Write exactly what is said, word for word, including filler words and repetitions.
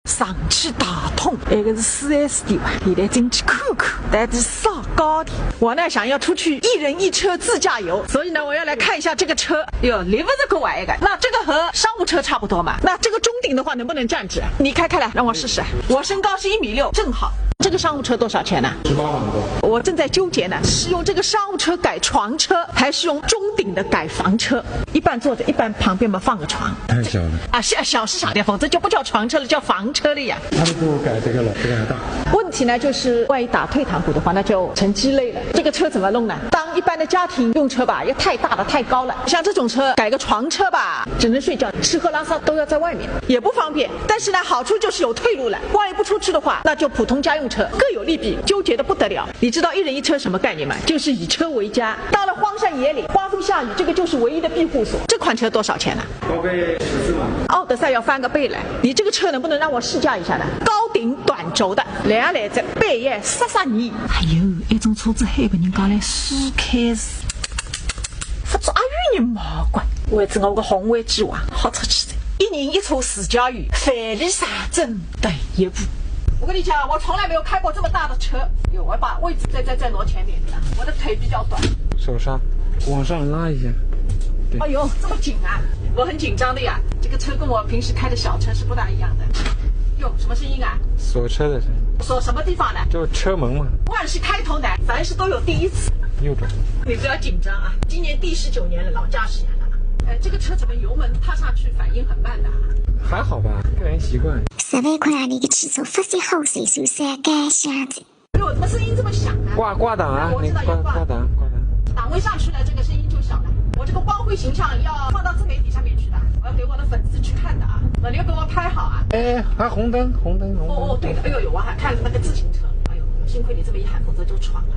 上汽大通，埃个是四S店吧？现在进去看看，到底啥价钿？我呢，想要出去一人一车自驾游，所以呢，我要来看一下这个车。哟，里不是够矮个，那这个和商务车差不多嘛？那这个中顶的话，能不能站直？你开开来，让我试试。我身高是一米六，正好。这个商务车多少钱呢？十八万多。我正在纠结呢，是用这个商务车改床车，还是用中顶的改房车？一半坐着，一半旁边嘛放个床。太小了。啊，小小是小的，否则就不叫床车了，叫房车了呀。他们不改这个了，这个还大。问题呢，就是万一打退堂鼓的话，那就成鸡肋了。这个车怎么弄呢？当一般的家庭用车吧，也太大了，太高了。像这种车改个床车吧，只能睡觉，吃喝拉撒都要在外面，也不方便。但是呢，好处就是有退路了。万一不出去的话，那就普通家用车，各有利弊，纠结的不得了。你知道一人一车什么概念吗？就是以车为家。到了荒山野岭、刮风下雨，这个就是唯一的庇护所。这款车多少钱呢？高配十四万。奥德赛要翻个倍了。你这个车能不能让我试驾一下呢？高顶短轴的，来啊来着，半夜杀杀你。哎呦，一种车子还被人家来试开是，不做阿有人毛管。为此我个宏伟计划好出去的，一人一车自驾游，万里长征第一步。我跟你讲，我从来没有开过这么大的车。哟，我把位置再再再挪前面一点，我的腿比较短。手刹，往上拉一下。哎呦，这么紧啊！我很紧张的呀。这个车跟我平时开的小车是不大一样的。哟，什么声音啊？锁车的声音。锁什么地方呢？就车门嘛。万事开头难，凡事都有第一次。右转。你不要紧张啊，今年第十九年了，老驾驶员了。呃，这个车怎么油门踏上去反应很慢的啊？还好吧，个人习惯。十万块洋钿个汽车，发现好岁数三个箱子。哟，怎么声音这么响呢？挂挂档啊，我知道要挂。挂档挂档。档位上去了，这个声音就小了。我这个光辉形象要放到自媒体上面去的，我要给我的粉丝去看的啊。那你要给我拍好啊。哎，还红灯，红灯，红灯。哦哦，对的，哎呦呦，我还看了那个自行车，哎呦，幸亏你这么一喊，否则就闯了。